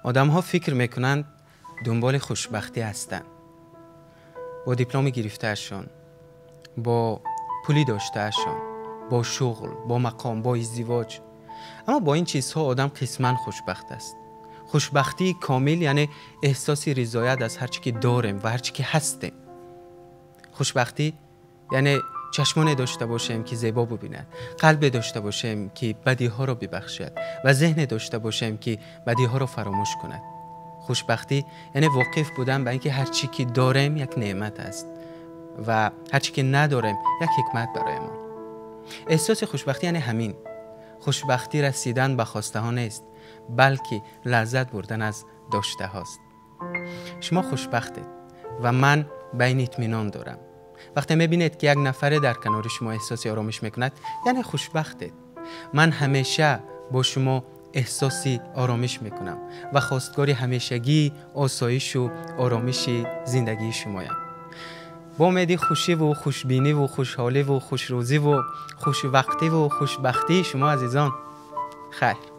Одамҳо фикр мекунанд дунболи хушбахтӣ ҳастанд. Бо дипломи гирифтаашон, бо пули доштаашон, бо шуғл, бо мақом, бо издивоҷ. Аммо бо ин чизҳо одам қисман хушбахт аст. Хушбахтии комил яъне эҳсоси ризоят аз ҳар чӣ ки дорем ва ҳар чӣ ки ҳастем. Хушбахтӣ яъне чашмоне дошта бошем, ки зебо бибинад, қалбе дошта бошем, ки бадиҳоро бибахшад ва зеҳне дошта бошем, ки бадиҳоро фаромӯш кунад. Хушбахтӣ яъне воқиф будан ба ин ки ҳар чӣ ки дорем як неъмат аст ва ҳар чӣ ки надорем як ҳикмат бароямон. Эҳсоси хушбахтӣ яъне ҳамин. Хушбахтӣ расидан ба хостаҳо нест, балки лаззат бурдан аз доштаҳост. Шумо хушбахтед ва ман ба ин итминон дорам. Вақте мебинед, ки як нафаре дар канори шумо эҳсоси оромиш мекунад, яъне хушбахтед. Ман ҳамеша бо шумо эҳсоси оромиш мекунам ва хостгори ҳамешагии осоишу оромиши зиндагии шумоям. Бо умеди хушиву хушбиниву хушҳоливу хушрӯзиву хушвақтиву хушбахтии шумо, азизон, хайр.